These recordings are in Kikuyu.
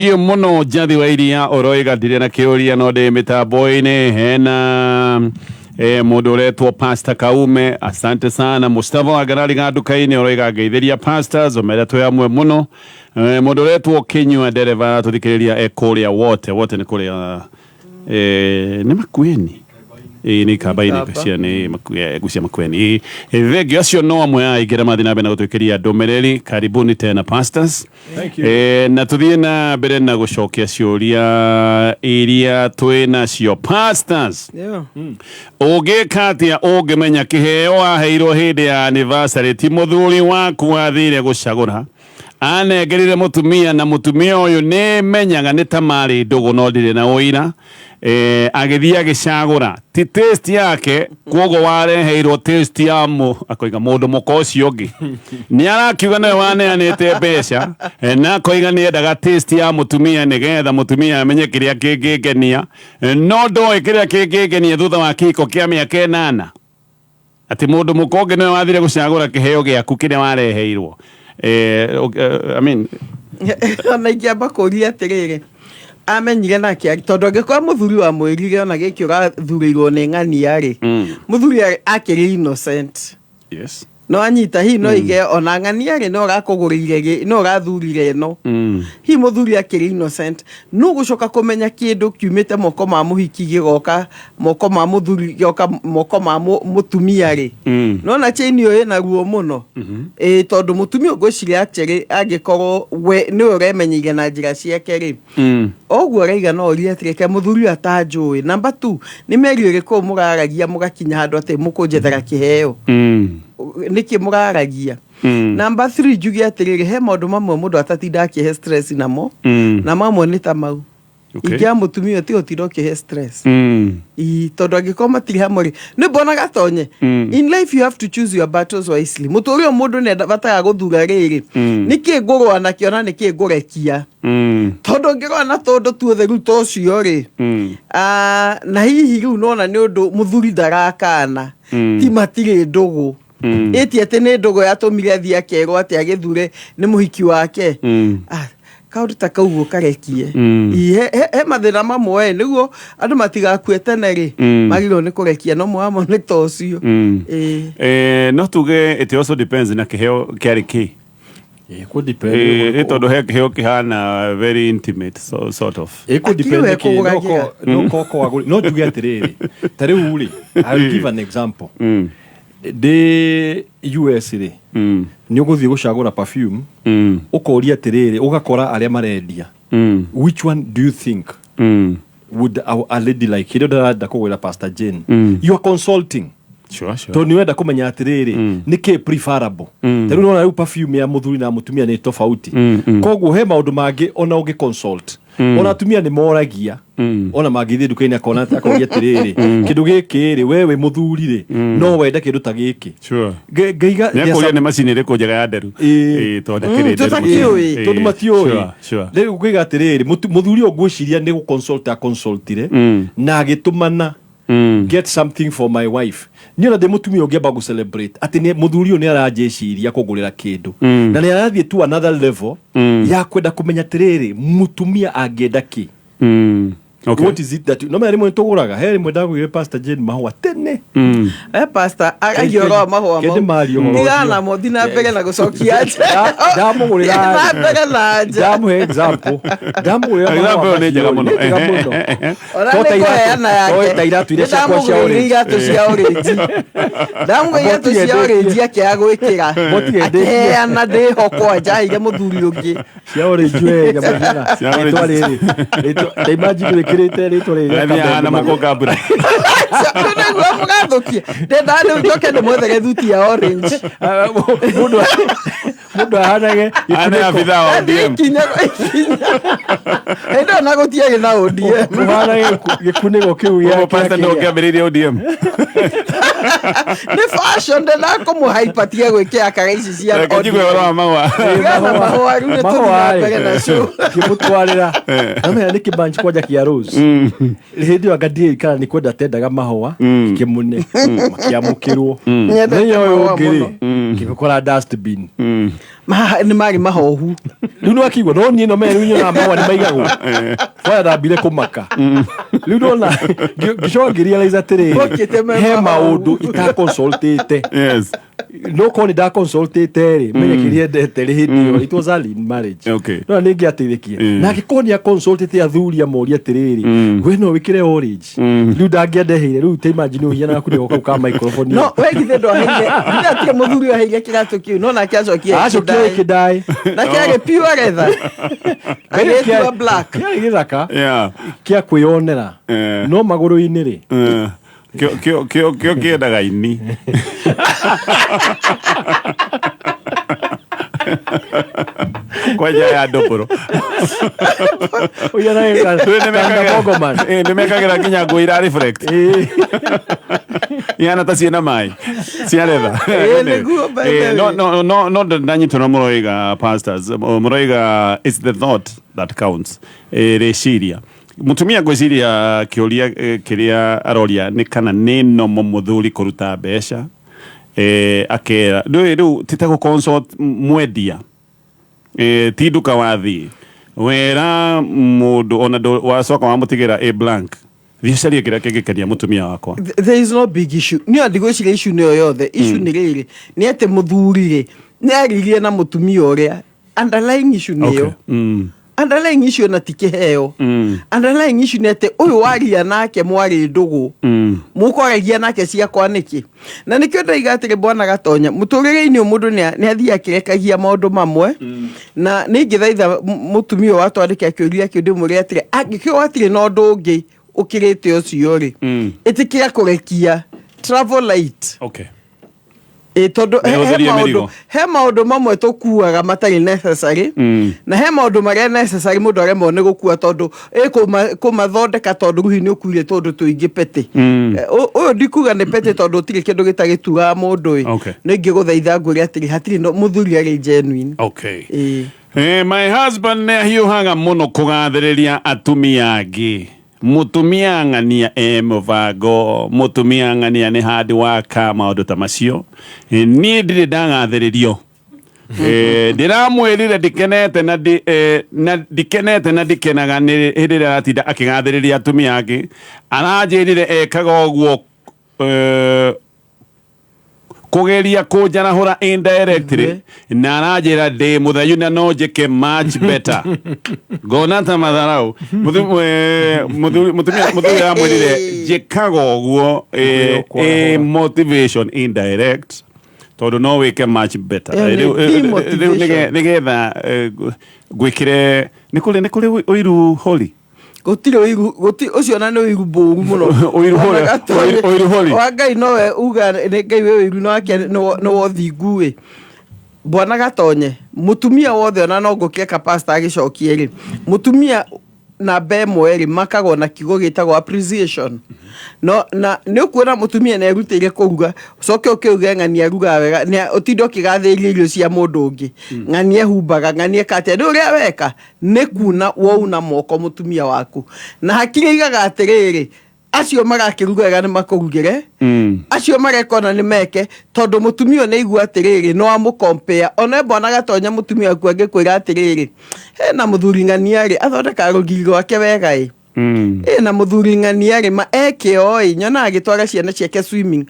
Iyo muno Njathi wa Iria ũroiga ndirĩ na kĩũria no ndĩ mĩtambo-inĩ hena mũndũ ũretwo Pastor Kaume, asante sana. Mustafa wa Ngarari Ganduka-inĩ ũroiga ngeithĩria pastors ũmere twĩ amwe mũno. Mũndũ ũretwo Kinyua ndereba aratũthikĩrĩria e kũrĩa wote wote nĩ kũrĩa nĩ Makueni. Ĩĩ nĩ Ikamba-inĩ. Ikamba. Ngwĩciria nĩ Ngwĩciria Makueni. Ĩĩ, thengio acio no amwe a aingĩ arĩa mathiĩ na mbere na gũtwĩkĩria ndũmĩrĩri. Karibuni tena pastors. Thank you. Na tuthiĩ na mbere na gũcokia ciũria iria twĩ nacio pastors. Ũngĩka atĩa ũngĩmenya kĩheo waheirwo hĩndĩ ya anniversary ti mũthuri waku wathire gũcagũra, anengerire mũtumia, na mũtumia ũyũ nĩ menyaga nĩ ta marĩ ndũgũ no ndirĩ na ũira, agĩthiĩ agĩcagũra ti taste yake, kwoguo wareheirwo taste ya mũ akoiga mũndũ mũka ũcio ũngĩ nĩ arakiuga nĩwe waneanĩte mbeca, na akoiga nĩ endaga taste ya mũtumia nĩgetha mũtumia amenye kĩrĩa kĩngĩngenia, no ndoĩ kĩrĩa kĩngĩngenia thutha wa kĩhiko kĩa mĩaka 8, atĩ mũndũ mũka ũngĩ nĩwe wathire gũcagũra kĩheo gĩaku kĩrĩa wareheirwo. I mean, Ona ingĩamba kũria atĩrĩrĩ, amenyire nake tondũ angĩkorwo mũthuri wa mwĩrire ona gĩkĩ ũrathurĩirwo nĩ ng'ania rĩ, mũthuri akĩrĩ innocent. No anyita hihi no ige ona ng'ania rĩ, no ũrakũgũrĩire gĩ, no ũrathurire ĩno. Hihi mũthuri akĩrĩ innocent, no gũcoka kũmenya kĩndũ kiumĩte moko ma mũhiki gĩgoka moko ma mũthuri gĩgoka moko ma mũtumia rĩ. Nona chain ĩyo ĩna ruo mũno. Ĩĩ, tondũ mũtumia ũngwĩciria actually angĩkorwo we nĩwe ũremenyeire na njĩra ciake rĩ, oguo ũraiga no ũrie atĩrĩ, ke mũthuri ũyũ atanjũĩ. Number 2, nĩ mĩario ĩrĩkũ mũraragia mũgakinya handũ atĩ mũkũnjethera kĩheo? Nĩkĩ mũraragia? Number 3, njuge atĩrĩrĩ, he maũndũ mamwe mũndũ atatinda akĩhe stress namo, na mamwe nĩ ta mau. Ingĩa mũtumia ũyũ tiga ũtinda ũkĩhe stress. Ii, tondũ angĩkorwo matirĩ hamwe rĩ, nĩ mbona gatonye. In life you have to choose your battles wisely. Mũtũrĩre ũyũ mũndũ nĩ abataga gũthura rĩrĩ, nĩkĩ ngũrũa nakĩo na nĩkĩ ngũrekia. Tondũ ũngĩrũa na tũndũ tuothe rĩu ta ũcio rĩ, na hihi rĩu nona nĩ ũndũ mũthuri ndarakana, ti matirĩ ndũgũ. Ĩti atĩ nĩ ndũgũ yatũmire athiĩ akerwo atĩ agĩthure nĩ mũhiki wake. Kaũndũ ta kau ũkarekie. Ii, he mathĩna mamwe nĩguo andũ matigakue tene rĩ, magĩrĩirwo nĩ kũrekia, no mwe wamo nĩ ta ũcio. Ĩĩ. No tuge it also depends na kĩheo kĩarĩ kĩ. Ĩĩ, kũ depend. Ĩ tondũ he kĩheo kĩhana very intimate, so, sort of. Ĩĩ, kũ depend Akiuga nĩkĩ, no ekũgũragĩra. no ko wagũri-, no njuge atĩrĩrĩ, ta rĩu rĩ, I will give an example. Ndĩ US rĩ, nĩ ũgũthiĩ gũcagũra perfume, ũkoria atĩrĩrĩ, ũgakora arĩa marendia, which one do you think would a lady like, hĩndĩ ĩyo ndĩrenda kũgũrĩra Pastor Jane. You are consulting. Sure, sure. Tondũ nĩ ũrenda kũmenya atĩrĩrĩ, nĩkĩ preferable. Ta rĩu nĩwona rĩu perfume ya mũthuri na mũtumia nĩ tofauti. Koguo he maũndũ mangĩ ona ũngĩ consult. Ona atumia nĩ moragia. Ona mangĩthiĩ nduka-inĩ akona akoria atĩrĩrĩ, kĩndũ gĩkĩ rĩ, we wĩ mũthuri rĩ, no wende kĩndũ ta gĩkĩ. Ngaiga Nĩ akũria nĩ macini ĩrĩkũ njega ya nderu. Ĩĩ. Ĩĩ, tondũ ndakĩrĩ nderu. Tũtakĩũĩ. Ĩĩ, Tondũ matiũĩ. Sure, sure. Rĩu ngaiga atĩrĩrĩ, mũthuri ũyũ ngwĩciria nĩ gũconsult aconsultire na agĩtũmana, get something for my wife. Niĩ ona ndĩ mũtumia ũngĩamba gũ celebrate atĩ nĩ mũthuri ũyũ nĩ aranjĩciria kũngũrĩra kĩndũ, na nĩ arathiĩ to another level ya kwenda kũmenya atĩrĩrĩ, mũtumia angĩenda kĩ. What is it that you... No menya rĩmwe nĩtũgũraga, he rĩmwe ndagũrire Pastor Jane mahũa tene. Pastor, aragia ũhoro wa mahũa Kende mau. marie ũhoro Tigana ũcio. namo, thiĩ na mbere na gũcokia nja. Ndamũgũrĩra. Thiĩ na mbere na nja. Ndamũhe example. Ndamũgũrĩra mahũa Example ĩyo nĩ njega macio. mũno. Nĩ njega mũno. Ona To nĩ ta iratũ- kũheana yake. to ta iratũ iria Nĩ ciakwa cia ndamũgũrĩire orange. iratũ cia orange. Ndamũgũrĩire iratũ cia orange akĩaga gwĩkĩra. Motigendetie. Akĩheana ndĩho kwanja aheire mũthuri ũngĩ. Cia orange we, nyamũ ciana. Cia orange. Rĩtwa rĩrĩ. Rĩtwa- ta imagine wĩkĩrĩte rĩtwa rĩrĩ rĩa Athiĩ ahana Kabendera. mũkũngambura. Nĩguo mũgathũkia. Ndenda rĩu njoke ndĩmwethere thuti ya orange. Ah, mũndũ ahanage Ane gĩkunĩko. abithaa wa ODM. Ikinya ikinya. Hĩndĩ ĩyo na gũtiarĩ na ODM. Ũhana gĩkunĩko kĩu gĩa Ũguo pastor nĩ ũngĩambĩrĩirie ODM. Nĩ fashion ndĩnakũmũhaipatia gwĩkĩra kara ici cia Reke njigue ũhoro wa mahũa. Tigana mahũa rĩu nĩ tũthiĩ na mbere na show. Ngĩmũtwarĩra namenya nĩ kĩbanji kwanja kĩa rose hĩndĩ ĩyo anga ndiũĩ kana nĩ kwenda tendaga mahũa kĩmũne makĩamũkĩrwo. Nyendete Mũthenya ũyũ mahũa ũngĩ rĩ, mũno. ngĩmĩkora dustbin. Nĩ marĩ mahohu. Rĩu nĩ wakĩigua no niĩ no menya rĩu nyonaga mahũa nĩ maigagwo kwaya ndambire kũmaka rĩu ndona ngĩcoka ngĩrealize atĩrĩrĩ, Mokĩte me he mahohu. maũndũ itaconsultĩte. No korwo nĩ ndaconsultĩte rĩ, menye kĩrĩa endete rĩ hĩndĩ ĩyo, it was early in marriage. No nĩ ingĩateithĩkire na angĩkorwo nĩ aconsultĩte athuri amorie atĩrĩrĩ, we no wĩkĩre orange rĩu ndangĩandeheire rĩu ta imagine ũhianaga kunĩko kau ka microphone. No we githĩ ndwaheire, githĩ atirĩ mũthuri waheire kĩratũ kĩu, no nake acokie acokia ĩkĩndaĩ. ĩkĩndaĩ. Na kĩarĩ pure leather, agĩtua black. Kĩarĩ gĩthaka kĩa kwĩyonera no magũrũ-inĩ rĩ. Kĩo kĩendaga ini. Kwanja ya ndũmbũrũ. Nĩ mekagĩra nginya nguo ira reflect ihana ta ciĩna maĩ cia leather. Ĩĩ, nĩguo, by the No way. no ndanyitwo na mũroiga, pastors, mũroiga it's the thought that counts. Rĩciria mutumia ngwĩciria kĩũria kĩrĩa aroria nĩ kana nĩ nomo mũthuri kũruta mbeca, akera ndũĩ rĩu ti ta gũ consult mwendia, ti nduka wathiĩ wera mũndũ ona wacoka wamũtigĩra a blank, thiĩ ũcarie kĩrĩa kĩngĩkenia mũtumia wakwa. There is no big issue. Niĩ ndigwĩciria issue nĩyo yothe. Issue nĩ rĩrĩ, nĩ atĩ mũthuri rĩ nĩ aririe na mũtumia ũrĩa, underlying issue nĩyo. Underlying issue na ti kĩheo. Underlying issue nĩ atĩ ũyũ waria nake mwarĩ ndũgũ, mũkwaragia nake ciakwa nĩkĩ? Na nĩkĩo ndaiga atĩrĩ, bwana Gatonya, mũtũrĩre-inĩ ũyũ mũndũ nĩ athiĩ akĩrekagia maũndũ mamwe. Na nĩ ingĩthaitha mũtumia ũyũ watwandĩkĩra kĩũria kĩu, ndĩmwĩre atĩrĩ, angĩkorwo hatirĩ na ũndũ ũngĩ ũkĩrĩte ũcio rĩ, ĩtĩkĩra kũrekia, travel light. Ĩ tondũ he Nĩhũthĩrie maũndũ mĩrigo. He maũndũ mamwe tũkuaga matarĩ necessary, na he maũndũ marĩa necessary mũndũ aremwo nĩ gũkua tondũ ĩ kũmathondeka, tondũ hihi nĩ ũkuire tũndũ tũingĩ petty. Ũyũ ndikuga nĩ petty tondũ ũtirĩ kĩndũ gĩtagĩtuaga mũndũ ĩ. Nĩ ingĩgũthaitha ngwĩre atĩrĩ, hatirĩ no mũthuri arĩ genuine. Ĩ. My husband nĩ ahiũhaga mũno kũgathĩrĩria atumia angĩ. Mũtumia ng'ania e mũbango, mũtumia ng'ania nĩ hard worker, maũndũ ta macio. Niĩ ndirĩ ndagathĩrĩrio. Ndĩramwĩrire ndikenete na na ndikenete na ndikenaga nĩ hĩndĩ ĩrĩa aratinda akĩgathĩrĩria atumia angĩ. Aranjĩrire ekaga ũguo kũgeria kũnjarahũra indirectly, na aranjĩra ndĩ mũthenyu na no njĩke much better. Ngona ta matharau. Mũtumia mũthuri aramwĩrire njĩkaga ũguo motivation indirect tondũ no wĩke much better. Ĩyo nĩ Rĩu demotivation. Nĩgetha ngwĩkĩre nĩ kũrĩ ũiru holi. Gũtirĩ ũiru, ũcio na nĩ ũiru mbũru mũno. Ũiru holi. Ona Gatonye- Ũiru holi. Wa Ngai nowe uga nĩ Ngai wĩ ũiru na wake nĩ wa ũthingu ĩ. Bwana Gatonye, mũtumia wothe ona no ngũkĩeka pastor agĩcokie rĩ, mũtumia namba ĩmwe rĩ makagwo na kiugo gĩtagwo appreciation. No na nĩ ũkuona mũtumia nĩ erutĩire kũruga, ũcoke ũkĩuge ng'ania arugaga wega, nĩ ũtinde ũkĩgathĩrĩria irio cia mũndũ ũngĩ, ng'ania ehumbaga, ng'ania eka atĩa, nĩ ũrĩa weka nĩ kuna wauna moko mũtumia waku. Na hakiri igaga atĩrĩrĩ, acio marakĩruga wega nĩ makũrugĩre, acio mareka ona nĩ meke, tondũ mũtumia ũyũ nĩ aigua atĩrĩrĩ no amũkompea. Ona bwana Gatonya, mũtumia waku angĩkwĩra atĩrĩrĩ, hena mũthuri ng'ania rĩ athondekaga rũgiri rwake wega ĩ, ĩ na mũthuri ng'ania rĩ ma ekĩo ĩ nyonaga agĩtwara ciana ciake swimming,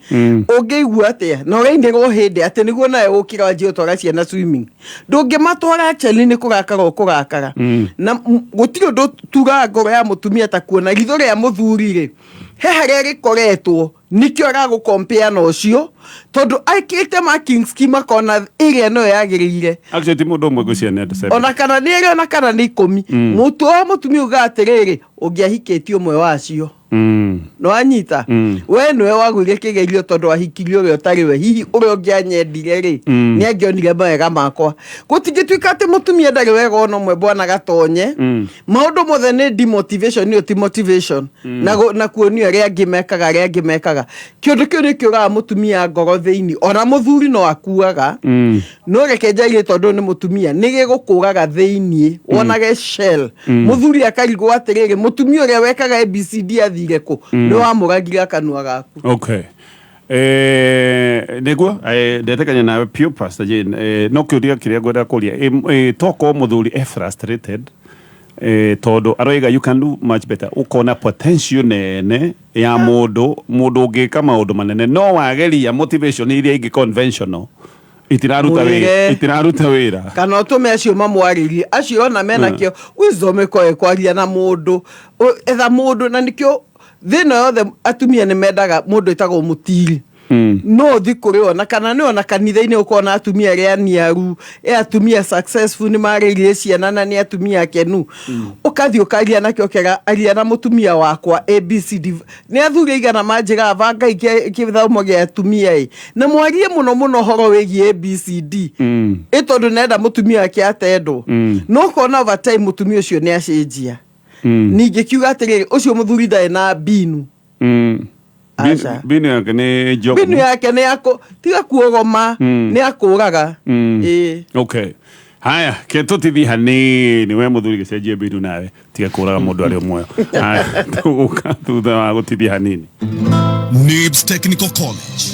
ũngĩigua atĩa? Na ũrainĩrwo hĩndĩ atĩ nĩguo nawe ũkĩra wanjie gũtwara ciana swimming, ndũngĩmatwara actually nĩ kũrakara ũkũrakara. Na gũtirĩ ũndũ tugaga ngoro ya mũtumia ta kuona ritho rĩa mũthuri rĩ he harĩa rĩkoretwo, nĩkĩo aragũkompea na ũcio, tondũ aikĩte marking scheme akona ĩrĩa nĩyo yagĩrĩire. Actually ti mũndũ ũmwe ngwĩciria nĩ andũ seven. Ona kana nĩ erĩ, ona kana nĩ 10, mũtwe wa mũtumia ugaga atĩrĩrĩ, ũngĩahikĩtie ũmwe wacio. Nĩwanyita? We nĩwe wagũire kĩgerio tondũ wahikirie ũrĩa ũtarĩ we. Hihi ũrĩa ũngĩanyendire rĩ, nĩ angĩonire mawega makwa. Gũtingĩtuĩka atĩ mũtumia ndarĩ wega ona ũmwe, bwana Gatonye. Maũndũ mothe nĩ demotivation, nĩyo ti motivation. Na kuonio arĩa angĩ mekaga, arĩa angĩ mekaga. Kĩũndũ kĩu nĩ kĩũraga mũtumia ngoro thĩinĩ. Ona mũthuri no akuaga, no reke njarie tondũ nĩ mũtumia, nĩ gĩgũkũraga thĩinĩ wonage shell. Mũthuri akarigwo atĩrĩrĩ, mũtumia ũrĩa wekaga ABCD athire kũ? Nĩ wamũragire kanua gaku. Okay. Nĩguo ndetĩkania nawe piũ, Pastor Jane. No kĩũria kĩrĩa ngwenda kũria, tokorwo mũthuri e frustrated, tondũ aroiga you can do much better, ũkona potential nene ya mũndũ ũngĩka maũndũ manene, no wageria motivation iria ingĩ conventional itiraruta wĩra. Mwĩre. Itiraruta wĩra. Kana ũtũme acio mamwarĩrie, acio ona mena kĩo wisdom ĩkorwo ĩkwaria na mũndũ. Etha mũndũ, na nĩkĩo thĩna yothe atumia nĩ mendaga mũndũ ĩtagwo mũtiri. No ũthi kũrĩ ona kana nĩ ona kanitha-inĩ, ũkona atumia arĩa aniaru, e atumia successful, nĩ marĩire ciana na nĩ atumia akenu. Ũkathiĩ ũkaria nakĩo, ũkera, "Aria na mũtumia wakwa ABCD." Nĩ athuri aigana manjĩraga, "Bangai kĩthomo gĩa atumia ĩ na mwarie mũno mũno ũhoro wĩgiĩ ABCD," ĩ tondũ nenda mũtumia wake atendwo. No ũkona over time mũtumia ũcio nĩ acenjia. Ningĩ kiuga atĩrĩrĩ, ũcio mũthuri ndarĩ na mbinu. Aca. Mbinu yake nĩ njogu. Mbinu yake nĩ yakũ tiga kuogoma, nĩ akũraga. Ĩĩ. Okay, haya, ke tũtithie hanini. We mũthuri, gĩcenjie mbinu nawe, tiga kũraga mũndũ arĩ muoyo. Haya, tũgũka thutha wa gũtithia hanini. NIBS Technical College.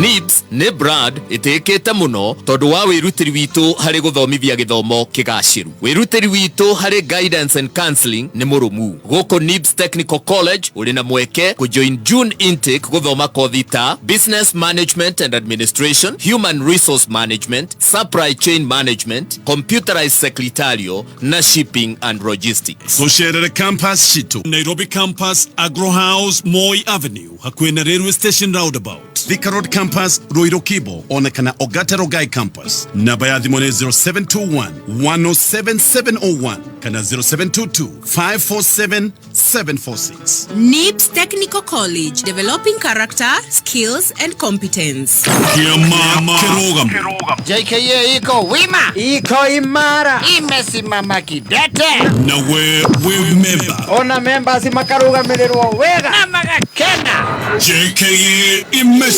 NIBS nĩ brand ĩtĩĩkĩte mũno tondũ wa wĩrutĩri witũ harĩ gũthomithia gĩthomo kĩgacĩru. Wĩrutĩri witũ harĩ guidance and counseling nĩ mũrũmu. Gũkũ NIBS Technical College ũrĩ na mweke kũjoin June intake gũthoma kothi ta Business Management and Administration, Human Resource Management, Supply Chain Management, Computerized Secretarial na Shipping and Logistics. Tũcerere campus citũ: Nairobi Campus, Agro House, Moi Avenue, hakuhĩ na Railway Station roundabout; Thika Road Campus, Ruiru Kibo, ona kana Ongata Rongai Campus. Namba ya thimũ nĩ 0721 107 701 kana 0722 547 746. NIBS Technical College, developing character, skills, and competence. Kĩama Kĩrũgamo. JKA iko wima. Iko imara. Imesimama kidete. Na we wĩ member. Ona members makarugamirĩrwo wega. Na magakena. JKA imesija.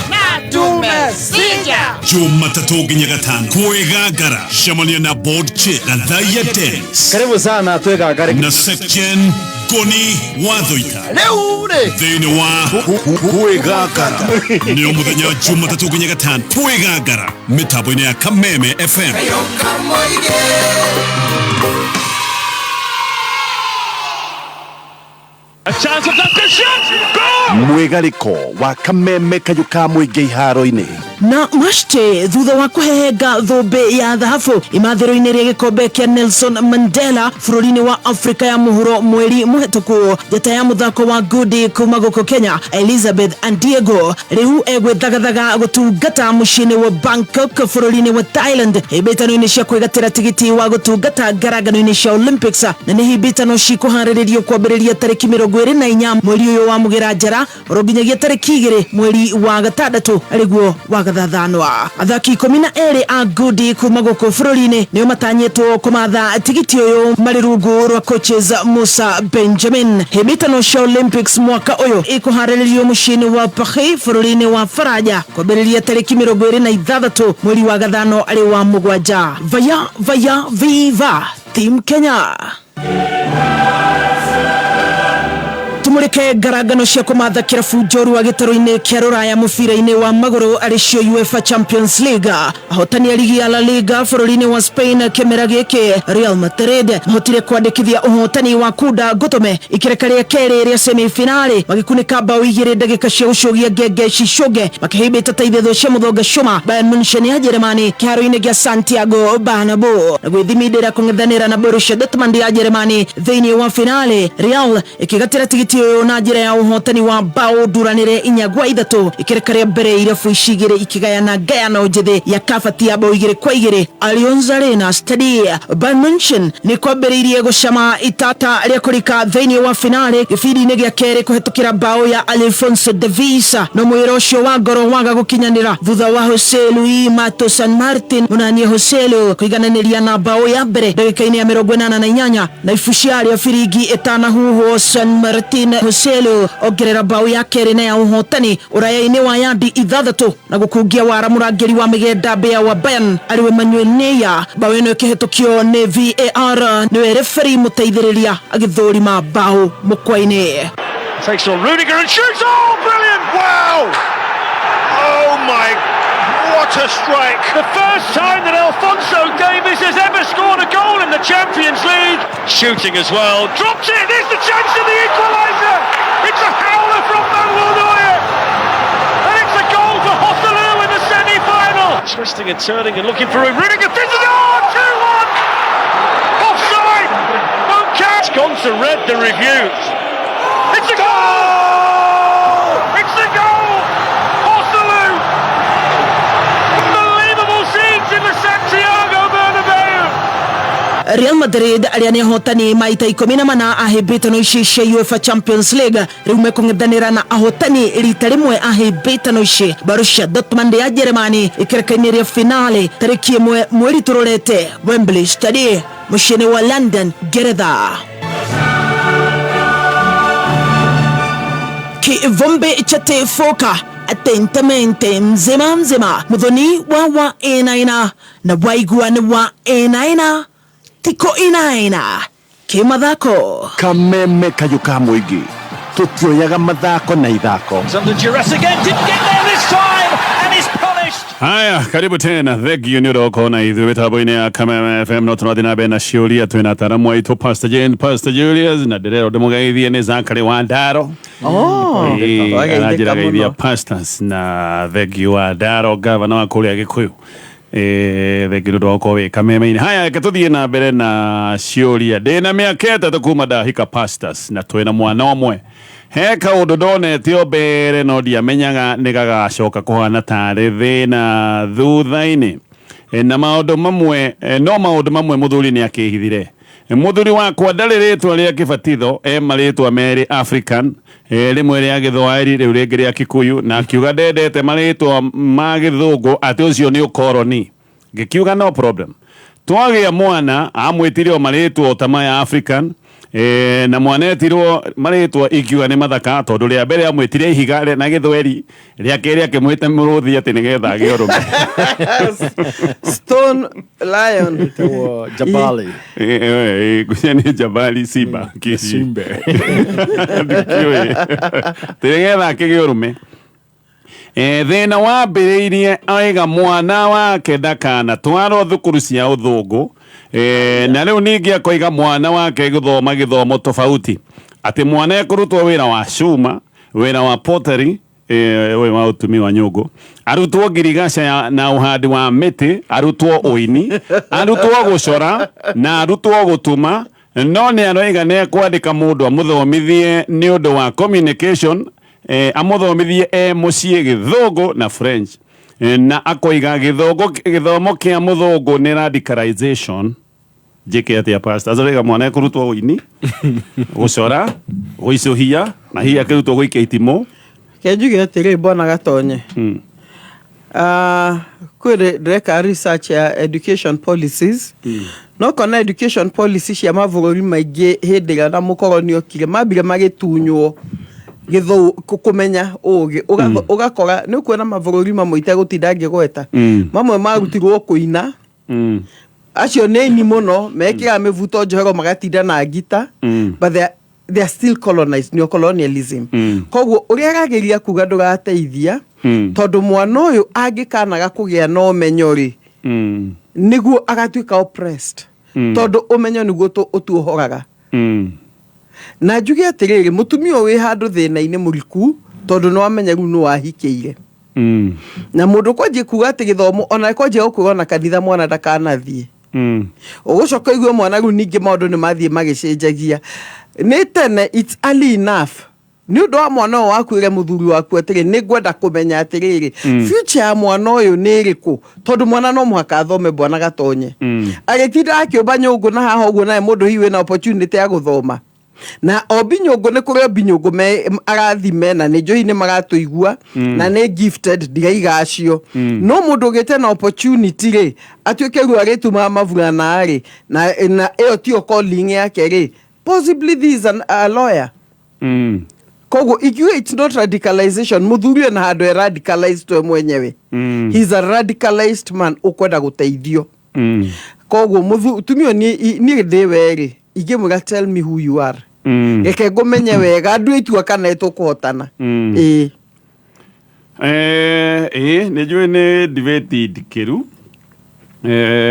Na tumesija. Jumatatũ nginya Gatano kwĩgangara, cemania na board chair Gathaia Dennis. Karibu sana twĩgangare. Na Secgen Ngoni Wathoita. Rĩu rĩ. Thĩinĩ wa Kwĩgangara, nĩ o mũthenya Jumatatũ nginya Gatano, Kwĩgangara, mĩtambo-inĩ ya Kameme FM. Mwĩgarĩko wa Kameme kayũ ka mũingĩ iharo-inĩ. Na Mashte thutha wa kũhehenga thũmbĩ ya thahabu imathĩro-inĩ rĩa gĩkombe kĩa Nelson Mandela bũrũri-inĩ wa Afrika ya mũhuro mweri mũhetũku, njata ya mũthako wa ngundi kuma gũkũ Kenya Elizabeth Andiego rĩu egwĩthagathaga gũtungata mũciĩ-inĩ wa Bangkok bũrũri-inĩ wa Thailand hĩmbĩtano-inĩ cia kwĩgatĩra tigiti wa gũtungata ngarangano-inĩ cia Olympics, na nĩ hĩmbĩtano cikũharĩrĩrio kwambĩrĩria tarĩki 24 mweri ũyũ wa Mũgĩra Njara oro nginyagia tarĩki 2 mweri wa gatandatũ arĩguo wa gathathanwa. Athaki 12 a ngundi kuma gũkũ bũrũri-inĩ nĩo matanyĩtwo kũmatha tigiti ũyũ marĩ rungu rwa coaches Musa Benjamin. Hĩmbĩtano cia Olympics mwaka ũyũ ĩkũharĩrĩrio mũciĩ-inĩ wa Paris bũrũri-inĩ wa Faranja kwambĩrĩria tarĩki 26 mweri wa gathano arĩ wa mũgwanja. Vaya vaya viva Team Kenya! Tumũrĩke ngarangano cia kũmatha kĩrabu njorua gĩtarũ-inĩ kĩa rũraya mũbira-inĩ wa magũrũ arĩ cio UEFA Champions League. Ahotani a ligi ya La Liga bũrũri-inĩ wa Spain kĩmera gĩkĩ Real Madrid mahotire kwandĩkithia ũhotani wa kunda ngũtũme ikereka rĩa kerĩ rĩa semifinali magĩkunĩka bao 2 ndagĩka cia gũcũgia ngenge cicũnge makĩhĩmbĩta ta ithetho cia mũthonga cuma Bayern Munchen ya Jeremani kĩharo-inĩ gĩa Santiago Bernabeu na gwĩthimindĩra kũng'ethanĩra na Borussia Dortmund ya Jeremani thĩinĩ wa finali. Real ĩkĩgatĩra tigiti. ũyũ na njĩra ya ũhotani wa mbaũ nduranĩre 4-3 ikereka rĩa mbere irabu ici igĩrĩ ikĩgayana ngayano njĩthĩ ya kabati ya mbaũ 2-2 Allianz Arena Stadium. Bayern Munchen nĩ kwambĩrĩirie gũcama itata rĩa kũrika thĩinĩ wa finale gĩbindi-inĩ gĩa kerĩ kũhetũkĩra mbaũ ya Alphonso Davies no mwĩra ũcio wa ngoro waga gũkinyanĩra thutha wa Jose Luis Mato San Martin mũnanie Joselu kũigananĩria na mbaũ ya mbere ndagĩka-inĩ ya 88 na ibucia rĩa biringi ĩtanahuhwo San Martin Joselu ongerera mbaũ ya kerĩ na ya ũhotani ũraya-inĩ wa yandi 6 na gũkungia wara mũrangĩri wa mĩgenda mbĩa wa Bayern ariwe Manuel Neuer. Mbaũ ĩno ĩkĩhetũkio nĩ VAR nĩwe referee mũteithĩrĩria agĩthũrima mbaũ mũkwa-inĩ. Takes on Rudiger and shoots. Oh, brilliant! Wow! Oh my, what a strike! The first time that Alphonso Davies has ever scored a goal in the Champions League. Shooting as well. Drops it! There's the chance of the equaliser! It's a howler from Manuel Neuer! And it's a goal for Joselu in the semi-final! Twisting and turning and looking for Rudiger. Fizzes! Oh, 2-1! Offside! Won't catch! It's gone to red, the review. It's a goal! It's a goal! Joselu! Unbelievable scenes in the Santiago Bernabeu! Real Madrid arĩa nĩ ahotani maita 14 a hĩmbĩtano ici cia UEFA Champions League rĩu mekũng'ethanĩra na ahotani rita rĩmwe a hĩmbĩtano ici Borussia Dortmund ya Jeremani ikereka-inĩ rĩa finale tarĩki 1 mweri tũrorete Wembley Stadium mũciĩ-inĩ wa London, Ngeretha. Kivumbi chatifuka atentamente mzima mzima muthoni wa inaina na waigua nĩ wa inaina tiko inaina kimathako Kameme kayũ ka mũingĩ tũtioyaga mathako na ithako. Under duress again, didn't get there this time and is punished. Haya, karibu tena thengio nĩ ũroka na ithuĩ mĩtambo-inĩ ya Kameme FM no tũrathiĩ na mbere na ciũria twĩna ataramu aitũ Pastor Jane, Pastor Julius na ndĩrerwo ndĩmũgeithie nĩ Zachary Wandaro. Oh, Ĩĩ, aranjĩra wageithĩka geithia mũno. pastors na thengio wa Ndaro gavana wa kũrĩa Gĩkũyũ. Thengio nĩ ũndũ wa gũkorwo wĩ Kameme-inĩ. Haya, reke tũthiĩ na mbere na ciũria. Ndĩna mĩaka 3 kuma ndahika pastors na twĩna mwana ũmwe. He kaũndũ ndonetio mbere no ndiamenyaga nĩ gagacoka kũhana tarĩ thĩna thutha-inĩ. Na maũndũ mamwe, no maũndũ mamwe mũthuri nĩ akĩhithire. Mũthuri wakwa ndarĩ rĩtwa rĩa kĩbatitho, e marĩtwa merĩ African, rĩmwe rĩa Gĩthwaĩri rĩu rĩngĩ rĩa Kikuyu, na akiuga ndendete marĩtwa ma Gĩthũngũ atĩ ũcio nĩ ũkoroni. Ngĩkiuga no problem. Twagĩa mwana amwĩtire o marĩtwa o ta maya African, na mwana etirwo marĩtwa ingiuga nĩ mathaka tondũ rĩa mbere amwĩtire ihiga na Gĩthweri, rĩa kerĩ akĩmwĩta mũrũthi atĩ nĩgetha agĩe ũrũme. Stone Lion. Ĩtagwo Jabali. Ngwĩciria nĩ Jabali Simba. Simba. Ndikĩũĩ. Atĩ nĩgetha akĩgĩe ũrũme. Thĩna wambĩrĩirie aiga mwana wake ndakanatwarwo thukuru cia ũthũngũ. Na rĩu ningĩ akoiga mwana wake gũthoma gĩthomo tofauti atĩ mwana ekũrutwo wĩra wa cuma, wĩra wa pottery, ũyũ wa ũtumi wa nyũngũ, arutwo ngirigaca na ũhandi wa mĩtĩ, arutwo ũini, arutwo gũcora na arutwo gũtuma. No nĩ aroiga nĩ ekwandĩka mũndũ amũthomithie nĩ ũndũ wa communication, amũthomithie e mũciĩ Gĩthũngũ na French. Na akoiga gĩthomo kĩa mũthũngũ nĩ radicalization. Njĩke atĩa pastor? Aroiga mwana ekũrutwo ũini, gũcora, gũicũhia na hihi akĩrutwo gũikia itimũ. Ke njuge atĩrĩ bwana Gatonye. Kwĩ ndĩreka research ya education policies. No kona education policy cia mabũrũri maingĩ hĩndĩ ĩrĩa na mũkoroni okire mambire magĩtunywo kũmenya ũgĩ. Ũgakora nĩ ũkuona mabũrũri mamwe itegũtinda ngĩgweta. Mamwe marutirwo kũina. Acio nĩ aini mũno, mekĩraga mĩbuto njohero magatinda na ngita. But they are still colonized, neo-colonialism. Koguo ũrĩa arageria kuga ndũgateithia, tondũ mwana ũyũ angĩkanaga kũgĩa na ũmenyo rĩ, nĩguo agatuĩka oppressed. Tondũ ũmenyo nĩguo ũtuohoraga. Na njuge atĩrĩrĩ, mũtumia ũyũ wĩ handũ thĩna-inĩ mũriku, tondũ nĩwamenya rĩu nĩwahikĩire. Na mũndũ kwanjia kuga atĩ gĩthomo, ona kwanjia gũkwĩrwo na kanitha mwana ndakanathiĩ. Ũgũcoka ũigue mwana rĩu ningĩ maũndũ nĩ mathiĩ magĩcenjagia. Nĩ tene, it's early enough. Nĩ ũndũ wa mwana ũyũ waku ĩre mũthuri waku atĩrĩ, nĩ ngwenda kũmenya atĩrĩrĩ, future ya mwana ũyũ nĩ ĩrĩkũ, tondũ mwana no mũhaka athome. Bwana Gatonye agĩtinda akĩũmba nyũngũ na haha ũguo, naye mũndũ hihi wĩna opportunity ya gũthoma na ombi nyũngũ, nĩ kũrĩ ombi nyũngũ me arathime na nĩ njũhi nĩ maratũigua na nĩ gifted, ndiraiga acio. No mũndũ ũgĩte na opportunity rĩ, atuĩke rĩu arĩtumaga maburana rĩ, na ĩyo tiyo calling yake rĩ, possibly this is a lawyer. Koguo ikiuga it's not radicalization, mũthuri ũyũ na handũ e radicalized we mwenyewe. He's a radicalized man ũkwenda gũteithio. Koguo mũtumia ũyũ, niĩ ndĩ werĩ ingĩmwĩra, "Tell me who you are." Reke ngũmenye wega, ndue itua kana ĩtũkũhotana. Ĩĩ. Ĩĩ, nĩ njũĩ nĩ debate ndikĩru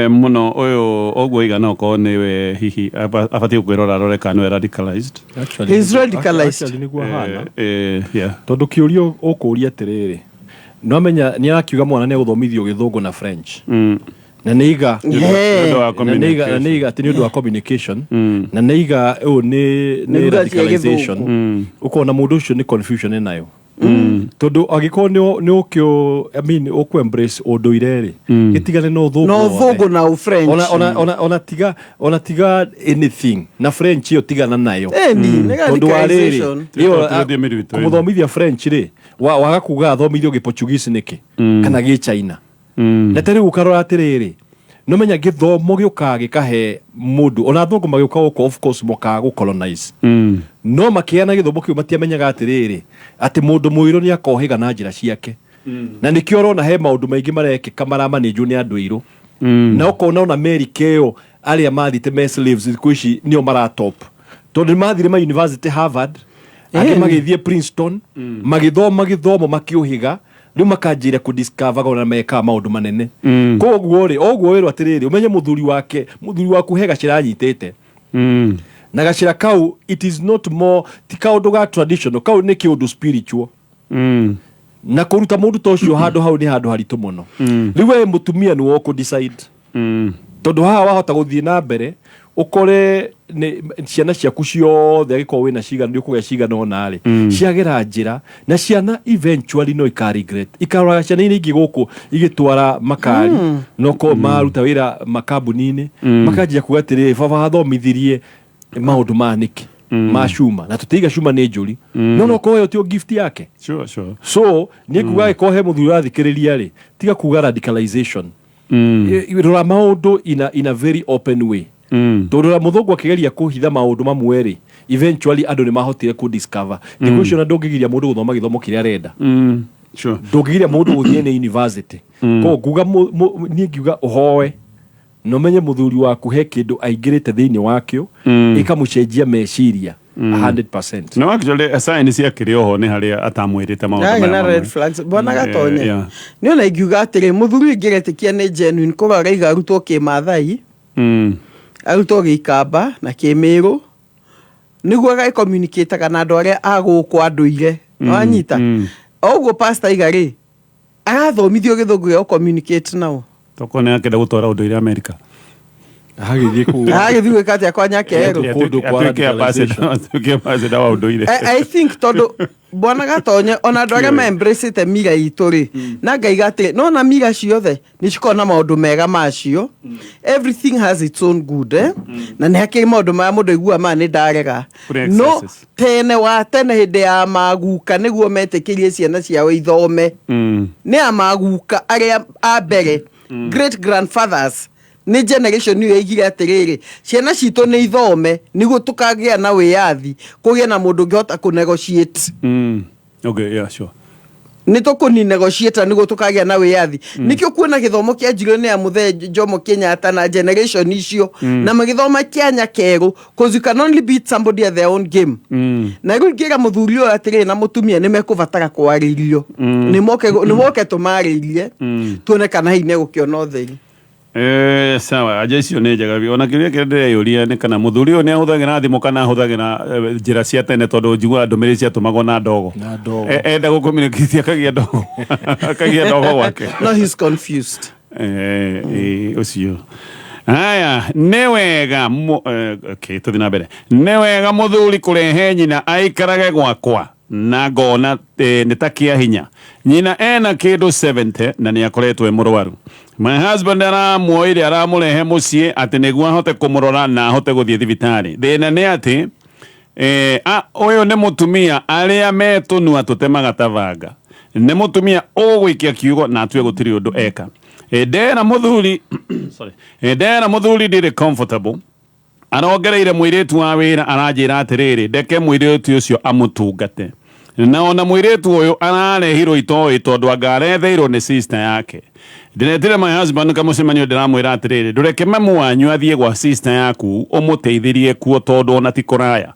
mũno. Ũyũ ũguo igana okorwo nĩwe hihi abatiĩ kwĩrora arore kana nĩwe radicalized. Actually, He's radicalized. Actually nĩguo ahana. Yeah. Tondũ kĩũria ũkũria atĩrĩrĩ, no amenya nĩ arakiuga mwana nĩ egũthomithio gĩthũngũ na French na nĩ iga Nĩ ũndũ wa na nĩ iga na nĩ iga atĩ nĩ ũndũ wa communication na nĩ iga ũyũ nĩ Nĩ lugha cia radicalization. Gĩthũngũ. Ũkona mũndũ ũcio nĩ confusion enayo, tondũ angĩkorwo nĩ ũkĩo, I mean, ũkũ embrace ũndũire rĩ, gĩtigane na ũthũngũ Na wothe. ũthũngũ na ũfrench. Ona tiga anything na French ĩyo, tigana nayo. Ĩni, nĩ Tondũ wa rĩrĩ, radicalization. ĩyo, Tũthiĩ mĩrutũ ĩno. kũmũthomithia French rĩ, waga kuga athomithio gĩ-Portuguese nĩkĩ kana gĩ-China? Na ta rĩu ũkarora atĩrĩrĩ, nomenya gĩthomo gĩũkaga gĩkahe mũndũ, ona athũngũ magĩũka gũkũ, of course mokaga gũ-colonize, no makĩana gĩthomo kĩu matiamenyaga atĩrĩrĩ, atĩ mũndũ mũirũ nĩ akohĩga na njĩra ciake, na nĩkĩo ũrona he maũndũ maingĩ marekĩka maramanĩnjwo nĩ andũ airũ, na ũkona ona Amerika ĩyo arĩa mathiĩte me slaves thikũ ici nĩo maratop, tondũ nĩ mathire ma university Harvard, angĩ magĩthiĩ Princeton, magĩthoma gĩthomo makĩũhĩga, rĩu makanjĩra kũdiscover ona mekaga maũndũ manene. Koguo rĩ, oguo wĩrwo atĩrĩrĩ, ũmenye mũthuri wake, mũthuri waku he gacĩra anyitĩte, na gacĩra kau it is not more, ti kaũndũ ga traditional, kau nĩ kĩũndũ spiritual, na kũruta mũndũ ta ũcio handũ hau nĩ handũ haritũ mũno. Rĩu we mũtumia nĩ wokũ decide, tondũ haha wahota gũthiĩ na mbere ũkore nĩ ciana ciaku ciothe, angĩkorwo wĩna cigana, nĩ ũkũgĩa cigana ũna rĩ, ciagera njĩra, na ciana eventually no ika regret, ikaroraga ciana iria ingĩ gũkũ igĩtwara makari, no ko maruta wĩra makambuni-inĩ, makanjia kuga atĩrĩrĩ, baba athomithirie maũndũ ma nĩkĩ ma cuma, na tũtiiga cuma nĩ njũri, no korwo ĩyo tio gift yake. Sure. So niĩ kuga angĩkorwo he mũthuri ũrathikĩrĩria rĩ, tiga kuga radicalization. Rora maũndũ in a very open way, tondũ ra mũthũngũ akĩgeria kũhitha maũndũ mamwe rĩ, eventually andũ nĩ mahotire kũ discover. Thikũ icio na ndũngĩgiria mũndũ gũthoma gĩthomo kĩrĩa arenda. Ndũngĩgiria mũndũ gũthiĩ nĩ university. Koguo nguga niĩ ngiuga ũhoe na ũmenye mũthuri waku he kĩndũ aingĩrĩte thĩinĩ wakĩo, ĩkamũcenjia meciria 100%. No actually sign ciakĩrĩ oho nĩ harĩa atamwĩrĩte maũndũ Yarĩ maya na mamwe. red flags, bwana Gatonye. Nĩ ona ingiuga atĩrĩ, mũthuri ingĩretĩkia nĩ genuine, korwo araiga arutwo kĩmathai, arutwo gĩikamba na kĩmĩrũ, nĩguo agagĩcommunicataga na andũ arĩa a gũkũ andũire. Wanyita o ũguo pastor iga rĩ, arathomithio gĩthũngũ gĩa gũ-communicate nao. Tokorwo nĩ akenda gũtwara ũndũire Amerika. Agagĩthiĩ kũu. Agagĩthiĩ gwĩka atĩa kwa nyakerũ? Kũndũ kwa Atuĩke radicalization. atuĩke ambassador wa ũndũire. I think tondũ bwana Gatonye, ona andũ arĩa ma-embracĩte mira itũ rĩ, na ngaiga atĩrĩ, no na mira ciothe nĩ cikoragwo na maũndũ mega macio. Everything has its own good, eh? Na nĩ hakĩrĩ maũndũ marĩa mũndũ aiguaga maya nĩ ndarega. Kũrĩ No excesses. tene wa tene, hĩndĩ ya maguka, nĩguo metĩkĩrie ciana ciao ithome. Nĩ a maguka arĩa a mbere, great grandfathers, nĩ generation ĩyo yaigire atĩrĩrĩ, ciana citũ nĩ ithome nĩguo tũkagĩa na wĩyathi, kũgĩe na mũndũ ũngĩhota kũ negotiate. Okay, yeah, sure. Nĩ tũkũni negotiate nĩguo tũkagĩa na wĩyathi. Nĩkĩo kuona gĩthomo kĩanjirio nĩ ya mũthee Jomo Kenyatta na generation icio, na magĩthoma kĩa nyakerũ, cause you can only beat somebody at their own game. Na rĩu ngĩra mũthuri ũyũ atĩrĩrĩ na mũtumia nĩ mekũbatara kwarĩrio, nĩ moke tũmarĩrie, tuone kana hihi nĩegũkĩona ũtheri. Sawa, aja icio nĩ njega biũ. Ona kĩũria kĩrĩa ndĩreyũria nĩ kana mũthuri ũyũ nĩ ahũthagĩra thimũ kana ahũthagĩra njĩra cia tene, tondũ njiguaga ndũmĩrĩri ciatũmagwo na ndogo. Na ndogo. Enda gũcommunicate akagia ndogo, akagia ndogo gwake. No, he's confused. Ũcio haya nĩ wega okay, tũthiĩ na mbere. Nĩ wega mũthuri kũrehe nyina aikarage gwakwa? Na ngona nĩ ta kĩa hinya. Nyina ena kĩndũ 70 na nĩ akoretwo e mũrwaru. My husband aramuoire aramũrehe mũciĩ atĩ nĩguo ahote kũmũrora na ahote gũthiĩ thibitarĩ. Thĩna nĩ atĩ eh, a, ũyũ nĩ mũtumia arĩa me tũnua tũtemaga ta banga. Nĩ mũtumia ũgũikia kiugo na atue gũtirĩ ũndũ eka. Eh, ndera mũthuri sorry. Eh, ndera mũthuri ndirĩ comfortable. Arongereire mũirĩtu wa wĩra aranjĩra atĩrĩrĩ, ndeke mũirĩtu ũcio amũtungate. Na ona mũirĩtu ũyũ ararehirwo itoĩ tondũ anga aretheirwo nĩ sister yake. Ndĩretire my husband kamũcemanio ndĩramwĩra atĩrĩrĩ, ndũreke mamu wanyu athiĩ gwa sister yaku ũmũteithĩrie kuo tondũ ona ti kũraya.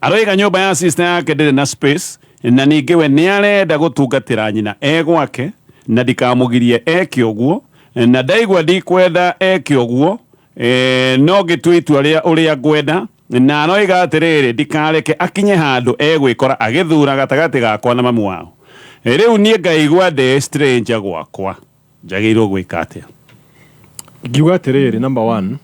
Aroiga nyũmba ya sister yake ndĩrĩ na space na ningĩ we nĩarenda gũtungatĩra nyina e gwake na ndikamũgirie eke ũguo na ndaigua ndikwenda eke ũguo. Eh, no ngĩtua itua rĩa ũrĩa ngwenda na aroiga atĩrĩrĩ ndikareke akinye handũ egwĩkora agĩthura gatagatĩ gakwa na mamu wao. Eh, rĩu niĩ ngaigua ndĩ stranger gwakwa njagĩrĩirwo gwĩka atĩa? Ngiuga atĩrĩrĩ, number one,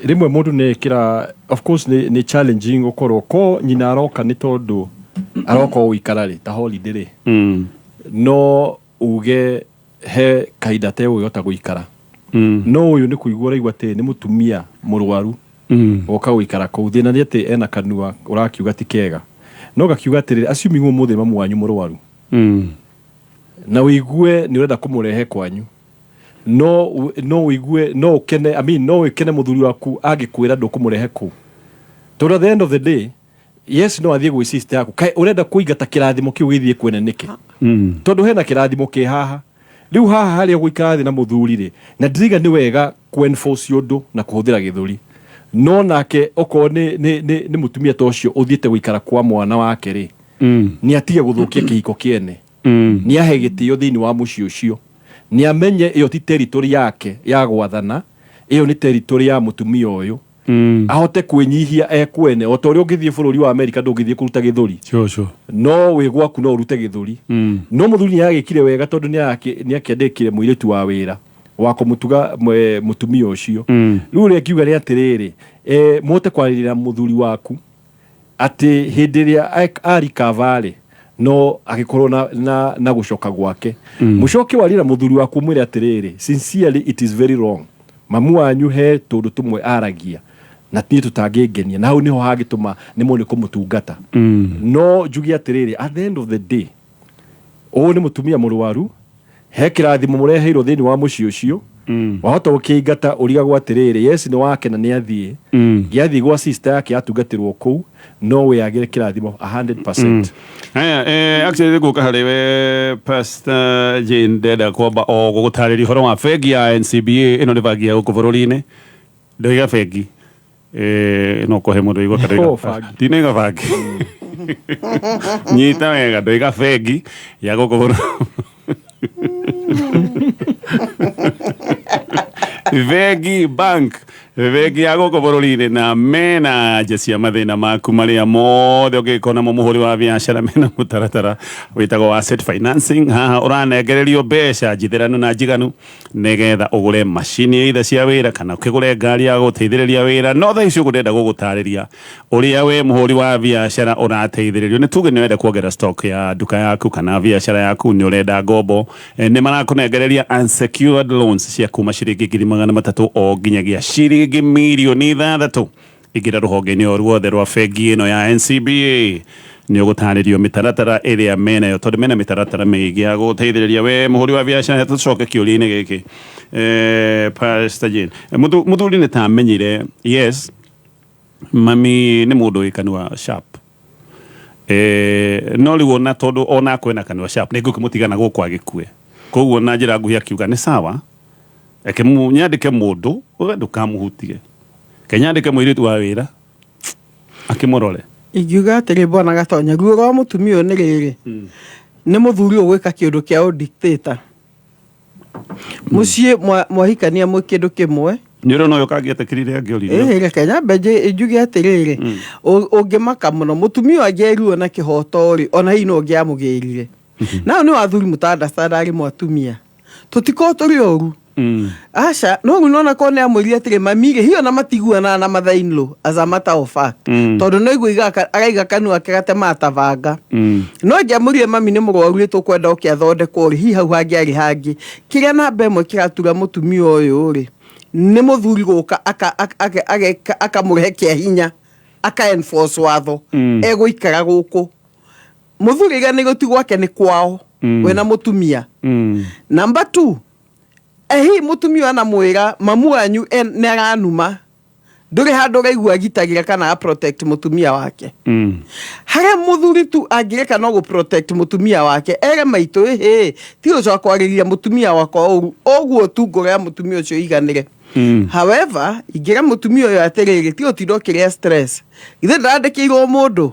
rĩmwe mũndũ nĩ ekĩra, of course nĩ challenging gũkorwo ko nyina aroka nĩ tondũ aroka o gũikara rĩ ta holiday rĩ, no uge he kahinda ategũgĩhota gũikara. No ũyũ nĩ kũigua ũraigua atĩ nĩ mũtumia mũrwaru oka gũikara kũu. Thĩna nĩ atĩ ena kanua ũrakiuga ti kega, no gakiuga atĩrĩrĩ, assuming ũmũthĩ nĩ mamu wanyu mũrwaru na ũigue nĩ ũrenda kũmũrehe kwanyu, no no ũigue no ũkene, I mean, no ũkene mũthuri waku angĩkwĩra ndũkũmũrehe kũu, tondũ at the end of the day, yes, no athiĩ gwĩ sister yaku. Kaĩ ũrenda kũingata kĩrathimo kĩu gĩthiĩ kwene nĩkĩ? Tondũ hena kĩrathimo kĩ haha rĩu haha harĩa gũikara thĩ na mũthuri rĩ, na ndiriga nĩ wega kũ enforce ũndũ na kũhũthĩra gĩthũri, no nake okorwo nĩ mũtumia ta ũcio ũthiĩte gũikara kwa mwana wake rĩ, nĩ atige gũthũkia kĩhiko kĩene, nĩ ahe gĩtĩo thĩinĩ wa mũciĩ ũcio, nĩ amenye ĩyo ti territory yake ya gwathana, ĩyo nĩ territory ya mũtumia ũyũ, ahote kwĩnyihia ekwene. O ta ũrĩa ũngĩthiĩ bũrũri wa Amerika ndũngĩthiĩ kũruta gĩthũri, no wĩ gwaku no ũrute gĩthũri. No mũthuri nĩ agĩkire wega tondũ nĩ akĩandĩkire mũirĩtu wa wĩra wa kũmũtuga mũtumia ũcio. Rĩu ũrĩa ngiuga nĩ atĩrĩrĩ, mũhote kwarĩrĩra mũthuri waku atĩ hĩndĩ ĩrĩa arikava rĩ, no agĩkorwo na gũcoka gwake, mũcoke warie na mũthuri waku ũmwĩre atĩrĩrĩ, sincerely, it is very wrong, mamu wanyu he tũndũ tũmwe aragia na niĩ tũtangĩngenia, na hau nĩho hangĩtũma nĩmo nĩ kũmũtungata. No njuge atĩrĩrĩ, at the end of the day, ũyũ nĩ mũtumia mũrwaru, he kĩrathimo mũreheirwo thĩinĩ wa mũciĩ ũcio, wahota gũkĩingata ũrigagwo atĩrĩrĩ, yes, nĩ wakena nĩ athiĩ, gĩathiĩ gwa sister yake atungatĩrwo kũu, no wĩagĩre kĩrathimo 100%. Haya, actually ngũka harĩ we Pastor Jane, ndenda kwamba o gũgũtarĩria ũhoro wa bengi ya NCBA. Ĩno nĩ bengi ya gũkũ bũrũri-inĩ. Ndoiga bengi, no kũhe mũndũ igua kana Oh, bangi. Ndinaiga bangi, nyita wega, ndoiga bengi ya gũkũ bũrũri, bengi, bank, bengi ya gũkũ bũrũri-inĩ, na mena anja cia mathĩna maku marĩa mothe ũngĩgĩkorwo namo mũhũri wa biacara. Mena mũtaratara wĩtagwo asset financing. Haha ũranengererio mbeca njithĩranu na njiganu nĩgetha ũgũre macini either cia wĩra kana ũkĩgũre ngari ya gũteithĩrĩria wĩra. No thaa ici ũguo ndĩrenda gũgũtarĩria ũrĩa we mũhũri wa biacara ũrateithĩrĩrio. Nĩ tuge nĩ ũrenda kuongerera stock ya nduka yaku kana biacara yaku, nĩ ũrenda ngombo, nĩ marakũnengereria unsecured loans cia kuma ciringi 300,000 o nginyagia ciringi 6,000,000. Ingĩra rũhonge-inĩ o ruothe rwa bengi ĩno ya NCBA, nĩ ũgũtarĩrio mĩtaratara ĩrĩa menayo, tondũ mena mĩtaratara mĩingĩ ya gũteithĩrĩria we mũhũri wa biacara. Tũcoke kĩũria-inĩ gĩkĩ, Pastor Jane. Mũthuri nĩ ta amenyire, yes, mami nĩ mũndũ wĩ kanua sharp, no rĩu ona tondũ ona kwĩna kanua sharp, nĩ ngũkĩmũtigana gũkũ agĩkue. Koguo na njĩra nguhĩ akiuga nĩ sawa, reke nyandĩke mũndũ we ndũkamũhutie, ke nyandĩke mũirĩtu wa wĩra akĩmũrore. Ingiuga atĩrĩ, bwana Gatonya, ruo rwa mũtumia ũyũ nĩ rĩrĩ, nĩ mũthuri ũyũ gwĩka kĩũndũ kĩa ũdictator mũciĩ. Mwahikania mwĩ kĩndũ kĩmwe. Nĩ ũrona ũyũ kangĩetĩkĩrire angĩoririo. Ĩĩ, reke nyambe njuge atĩrĩrĩ, ũngĩmaka mũno mũtumia ũyũ angĩerirwo na kĩhoto rĩ, ona hihi no ũngĩamũgĩrire. Nao nĩ athuri mũta understand arĩ mwatumia tũtikorwo tũrĩ oru. Aca, no rĩu nona korwo nĩ amwĩrire atĩrĩ mami rĩ, hiyo na matiguanaga na mother in law as a matter of fact, tondũ no igua araiga kanua ke gatemaga ta banga. No angĩamwĩrire mami nĩ mũrwaru rĩ, tũkwenda oke athondekwo rĩ, hihi hau hangĩarĩ hangĩ. Kĩrĩa namba ĩmwe kĩratura mũtumia ũyũ rĩ, nĩ mũthuri gũka akamũrehe kĩa hinya, aka enforce watho egũikara gũkũ. Mũthuri aiganĩirwo ti gwake nĩ kwao, wĩna mũtumia. Number 2, hihi mũtumia ũyũ anamwĩra mamu wanyu nĩ aranuma, ndũrĩ handũ ũraigua agitagĩra kana a protect mũtumia wake. Harĩa mũthuri tu angĩreka no gũ protect mũtumia wake, ere maitũ ĩhĩ, ti ũcoka kwarĩria mũtumia wakwa ũru, ũguo tu ngoro ya mũtumia ũcio ĩiganĩre. However, ingĩra mũtumia ũyũ atĩrĩrĩ, ti ũtinda ũkĩrĩa stress, githĩ ndandĩkĩirwo mũndũ,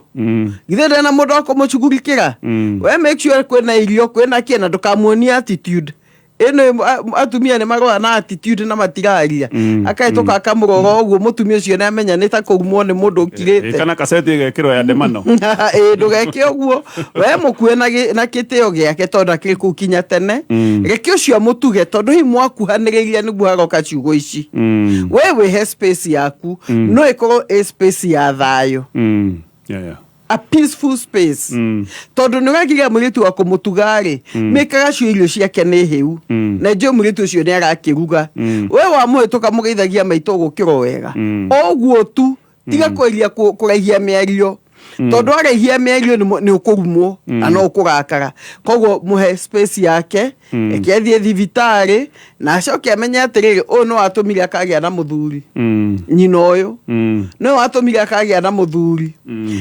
githĩ ndena mũndũ wa kũmũcugurikĩra, we make sure kwĩna irio, kwĩna kĩ, na ndũkamuonie attitude ĩno. Atumia nĩ marũa na attitude na matiraria, akahĩtũka akamũrora ũguo, mũtumia ũcio nĩ amenya nĩ ta kũrumwo nĩ mũndũ ũkirĩte. Kana kaseti ĩgekĩrwo ya ndemano. Ĩ, ndũgeke ũguo, we mũkue na gĩtĩo gĩake, tondũ akĩrĩ kũu kinya tene. Reke ũcio amũtuge, tondũ hihi mwakuhanĩrĩria nĩguo haroka ciugo ici. We wĩhe space yaku, no ĩkorwo ĩ space ya thayũ, a peaceful space, tondũ nĩ ũragiria mũirĩtu wa kũmũtuga rĩ, mĩkaga cio irio ciake nĩ hĩu, na njũĩ mũirĩtu ũcio nĩ arakĩruga. We wamũhĩtũka mũgeithagia maitũ gũkĩrwo wega, ũguo tu, tiga kũgeria kũraihia mĩario, tondũ araihia mĩario nĩ ũkũrumwo na no ũkũrakara. Koguo mũhe space yake, reke athiĩ thibitarĩ na acoke amenye atĩrĩrĩ, ũyũ nĩ watũmire akagĩa na mũthuri, nyina ũyũ nĩwe watũmire akagĩa na mũthuri.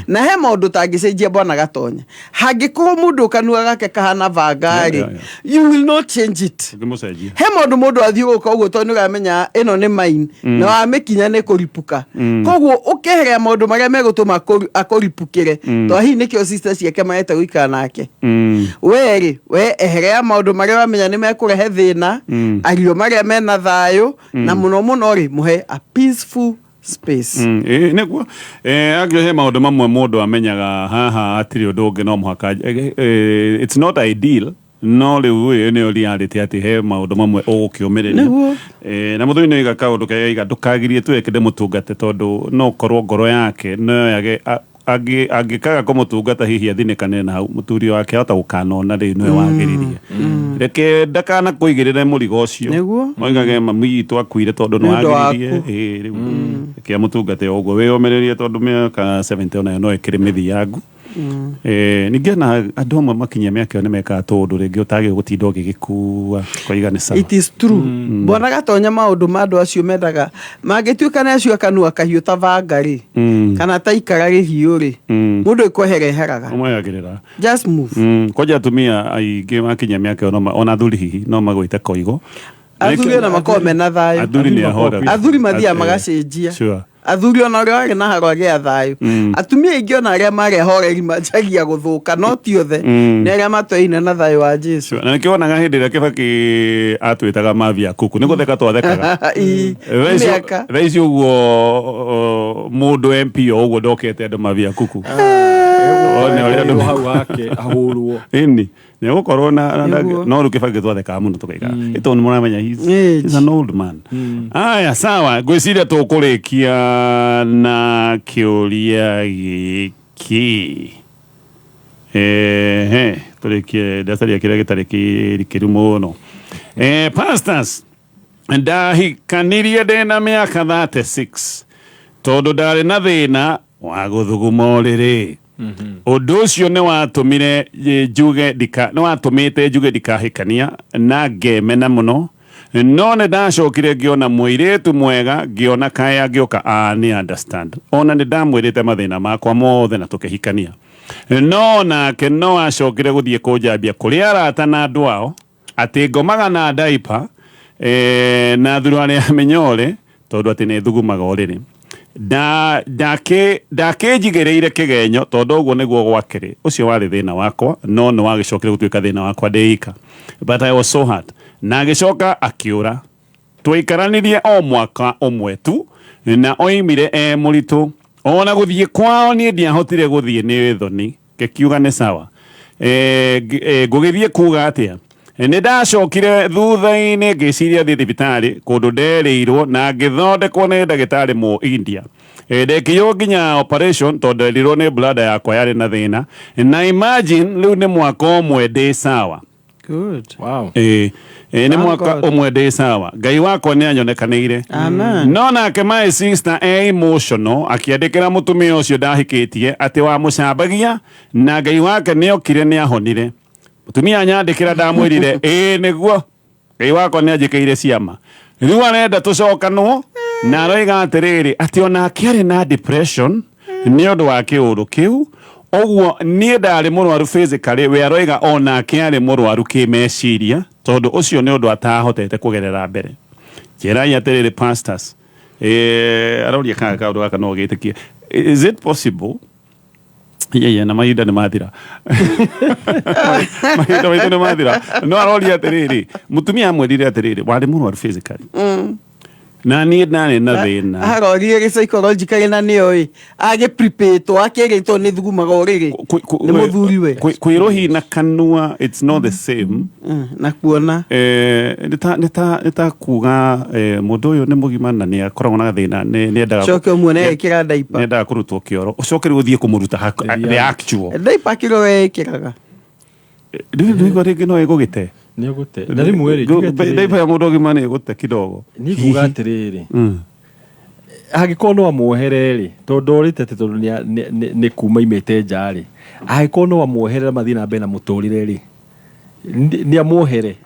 Na he maũndũ tangĩcenjia, bwana Gatonya, hangĩkorwo mũndũ kanua gake kahana banga rĩ, you will not change it. Ũngĩmũcenjia. He maũndũ mũndũ athiũrũrũka ũguo, tondũ nĩ ũramenya ĩno nĩ mine na wamĩkinya nĩ kũripũka. Koguo ũkeheria maũndũ marĩa megũtũma akũripũkĩre, tondũ hihi nĩkĩo sister ciake marete gũikara nake. We rĩ, we eherea maũndũ marĩa ũramenya nĩ mekũrehe thĩna, ario marĩa mena thayũ, na mũno mũno rĩ, mũhe a peaceful space. Ĩ nĩguo angĩ he maũndũ mamwe mũndũ amenyaga haha hatirĩ ũndũ ũngĩ no mũhaka, it's not ideal, no rĩu ĩ nĩyo reality atĩ he maũndũ mamwe ũgũkĩũmĩrĩria. Na mũthuri nĩ oiga kaũndũ kega, oiga ndũkagirie tuweke ndĩmũtungate, tondũ no ũkorwo ngoro yake no yage angĩkaga kũmũtungata, hihi athinĩkane na hau mũthuri wake ahota gũkanona rĩu nĩwe wagĩrĩrie. Reke ndakana kũigĩrĩre mũrigo ũcio. Moigage mami witũ akuire tondũ nĩ Nĩ ũndũ wagĩrĩrie. waku. Ĩ, rĩu reke amũtungate o ũguo, wĩyũmĩrĩrie, tondũ mĩaka 70 onayo no ĩkĩrĩ mĩthiangu. Ningĩ ona andũ amwe makinyia mĩaka ĩyo nĩ mekaga tũũndũ rĩngĩ ũtagĩrĩirwo gũtinda ũgĩgĩkua koiga nĩ sawa. It is true, bwana Gatonya. Maũndũ ma andũ acio mendaga mangĩtuĩka nĩ acio akanua kahiũ ta banga rĩ, kana ta ikara rĩhiũ rĩ, mũndũ ĩkwehera eheraga. Ũmwehagĩrĩra. Just move. Kwanja atumia aingĩ makinyia mĩaka ĩyo ona athuri hihi no magwĩte koigo. Athuri ona makorwo mena thayũ. Athuri nĩ ahoreri. Athuri mathiaga magacenjia. Athuri ona ũrĩa warĩ na haro agĩa thayũ. Atumia aingĩ ona arĩa marĩ ahoreri manjagia gũthũka, no ti othe, nĩ arĩa matwaine na thayũ wa Jesu. Na nĩkĩo wonaga hĩndĩ ĩrĩa Kĩbaki atwĩtaga mavia kuku nĩ gũtheka twathekaga. Ii, mĩaka. Thaa ici ũguo mũndũ MP o ũguo ndokete andũ mavia kuku. One ũrĩa andũ hau hake ahũrwo. Ĩni nĩ gũkorwo na no rĩu Kĩbaki twathekaga mũno tũkaiga ĩtondũ nĩ mũramenya he's an old man. Aya, sawa, ngwĩciria tũkũrĩkia na kĩũria gĩkĩ. Ehe, tũrĩkie ndacaria kĩrĩa gĩtarĩ kĩrikĩru mũno. Pastors, ndahikanirie ndĩna mĩaka 36 tondũ ndarĩ na thĩna wa gũthuguma ũrĩrĩ. Ũndũ ũcio nĩ watũmire njuge ndika nĩ watũmĩte njuge ndikahikania na ngemena mũno, no nĩ ndacokire ngĩona mũirĩtu mwega, ngĩona kaĩ angĩũka nĩ understand. Ona nĩ ndamwĩrĩte mathĩna makwa mothe na tũkĩhikania, no nake no acokire gũthiĩ kũnjambia kũrĩ arata na andũ ao atĩ ngomaga na diaper na thuruarĩ ya mĩnyore, tondũ atĩ nĩ thugumaga ũrĩrĩ. Ndakĩnjigĩrĩire kĩgenyo, tondũ ũguo nĩguo gwakĩrĩ. Ũcio warĩ thĩna wakwa, no nĩ wagĩcokire gũtuĩka thĩna wakwa ndĩ ika, but I was so hurt. Na agĩcoka akĩũra. Twaikaranirie o mwaka ũmwe tu na oimire e mũritũ. Ona gũthiĩ kwao niĩ ndiahotire gũthiĩ nĩ thoni. Ngĩkiuga nĩ sawa. Ngũgĩthiĩ kuga atĩa? Nĩ ndacokire thutha-inĩ ngĩciria thiĩ thibitarĩ kũndũ nderĩirwo na ngĩthondekwo nĩ ndagĩtarĩ mũ India. Ndekirwo nginya operation tondũ nderirwo nĩ bladder yakwa yarĩ na thĩna. Na imagine rĩu nĩ mwaka ũmwe ndĩ sawa. Good. Wow. Ĩ nĩ Thank mwaka God. ũmwe ndĩ sawa. Ngai wakwa nĩ anyonekanĩire. Amen. No nake my sister e emotional akĩandĩkĩra mũtumia ũcio ndahikĩtie atĩ wamũcambagia na Ngai wake nĩ okire nĩ ahonire. Mũtumia anyandĩkĩra ndamwĩrire ĩĩ nĩguo Ngai wakwa nĩ anjĩkĩire ciama. Rĩu arenda tũcokanwo na aroiga atĩrĩrĩ atĩ onake arĩ na depression nĩ ũndũ wa kĩũndũ kĩu. Ũguo niĩ ndarĩ mũrwaru physically, we aroiga onake arĩ mũrwaru kĩmeciria tondũ ũcio nĩ ũndũ atahotete kũgerera mbere. Njĩrai atĩrĩrĩ pastors, aroria kana kaũndũ gaka no ũgĩtĩkie. Is it possible? Yeye na mahinda nĩ mathira. Mahinda maitũ nĩ mathira. No aroria atĩrĩrĩ, mũtumia amwĩrire atĩrĩrĩ, warĩ mũrwaru physically. Na niĩ ndarĩ na thĩna. Arorire gĩ psychologically na nĩoĩ agĩprepĩtwo akĩrĩtwo nĩ thugumaga ũrĩrĩ nĩ mũthuri we. Kwĩrũhi na kanua it's not the same. Na kuona. Nĩ ta kuga mũndũ ũyũ nĩ mũgima na nĩ akoragwo na gathĩna, nĩ endaga Coke ũmuone ekĩra diaper. Nĩ endaga kũrutwo kĩoro. Ũcoke rĩu ũthiĩ kũmũruta the actual. Diaper kĩrĩa we ĩkĩraga. Rĩu ndũigua rĩngĩ no ĩgũgĩte. Nĩ ũgũte. Na rĩmwe rĩ, njuge atĩrĩrĩ. Diaper ya mũndũ ũgima nĩ ĩgũte kidogo. Niĩ nguga atĩrĩrĩ. Angĩkorwo no amuohere rĩ, tondũ ndorĩte atĩ tondũ nĩ kuma imĩte nja rĩ, angĩkorwo no amuohere na mathiĩ na mbere na mũtũrĩre rĩ, nĩ amuohere.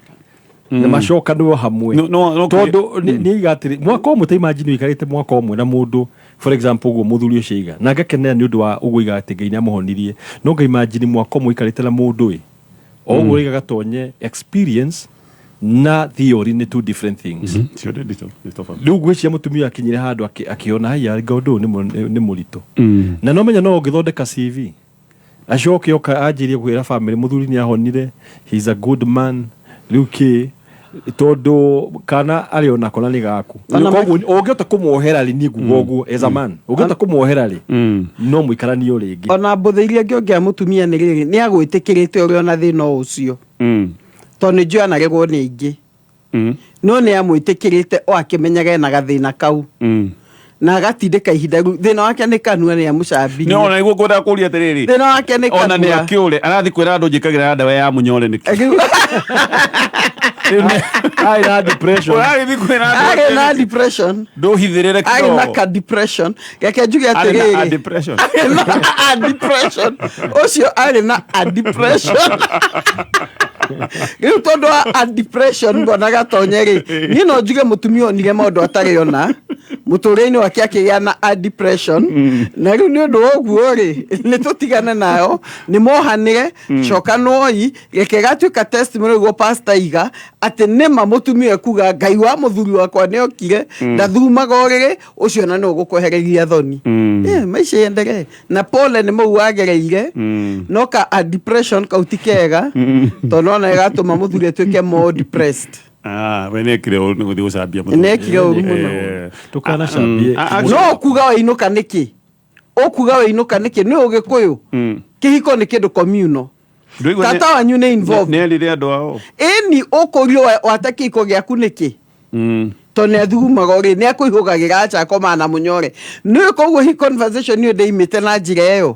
Na macokanwo hamwe. No, no, no, Tondũ nĩ aiga atĩrĩ, mwaka ũmwe ta imagine ũikarĩte mwaka ũmwe na mũndũ, for example ũguo mũthuri ũcio aiga, na ngakenera nĩ ũndũ wa ũguo aiga atĩ Ngai nĩ amũhonirie, no nga imagine mwaka ũmwe ũikarĩte na mũndũ ĩ, o ũguo aiga gatonye experience na theory nĩ two different things. Cio nĩ nditũ, nĩ tofauti. Rĩu ngwĩciria mũtumia akinyire handũ akĩona haiya anga ũndũ ũyũ nĩ mũritũ. Na no menya no ũngĩthondeka CV. Acoke oka anjĩrie kwĩra family mũthuri nĩ ahonire, he is a good man, rĩu kĩ tondũ kana arĩ onako na nĩ gaku. Ona Koguo ũngĩhota kũmuohera rĩ, niĩ nguga ũguo as a man, ũngĩhota kũmuohera rĩ, no mũikaranie o rĩngĩ. Ona mbũthĩ iria ngĩongea mũtumia nĩ rĩrĩ, nĩ agwĩtĩkĩrĩte ũrĩa ona thĩna ũcio. Tondũ nĩ njũĩ anaregwo nĩ aingĩ. No nĩ amwĩtĩkĩrĩte o akĩmenyaga ena gathĩna kau. Na agatindĩka ihinda rĩu. Thĩna wake nĩ kanua nĩ amũcambirie. No, ona nĩguo ngwendaga kũũria atĩrĩrĩ. Thĩna wake nĩ Ona nĩ kanua. akĩũre, arathiĩ kwĩra andũ njĩkagĩra ndawa ya mũnyore nĩkĩ? Arĩ na depression. Ũragĩthiĩ kwĩra andũ Arĩ na atĩrĩrĩ. depression. Ndũhithĩrĩre Arĩ na kidogo. ka depression. Reke njuge Arĩ na atĩrĩrĩ. a depression. Arĩ na a depression. Ũcio arĩ na a depression. Rĩu tondũ wa a depression mbona gatonye rĩ, niĩ no njuge mũtumia onire maũndũ atarĩ ona mũtũrĩre-inĩ wake akĩgĩa na a depression. Na rĩu nĩ ũndũ wa ũguo rĩ, nĩ tũtigane nayo, nĩ mohanĩre, cokanwoi, reke gatuĩka testimony ũguo pastor aiga, atĩ nĩma mũtumia ekuga Ngai wa mũthuri wakwa nĩ okire, ndathumaga ũrĩrĩ, ũcio na nĩ ũgũkwehereria thoni. Maica yenderee. Na pole nĩ mau wagereire, no ka a depression kau ti kega, tondũ nona ĩgatũma mũthuri atuĩke more depressed. We nĩ ekire ũru nĩ gũthiĩ gũcambia mũthuri. Nĩ ekire ũru mũno. Ndũkanacambie. No ũkuga wainũka nĩkĩ? Ũkuga wainũka nĩkĩ? Nĩ Ũgĩkũyũ. Kĩhiko nĩ kĩndũ communal. Ndũigua nĩ- Tata wanyu nĩ involved. Nĩ erire andũ ao. Ĩni ũkũrio wate kĩhiko gĩaku nĩkĩ? Tondũ nĩ athugumaga ũrĩ, nĩ akũihũgagĩra acha akomaga na mũnyore. Nĩ koguo hi conversation ĩyo ndĩimĩte na njĩra ĩyo.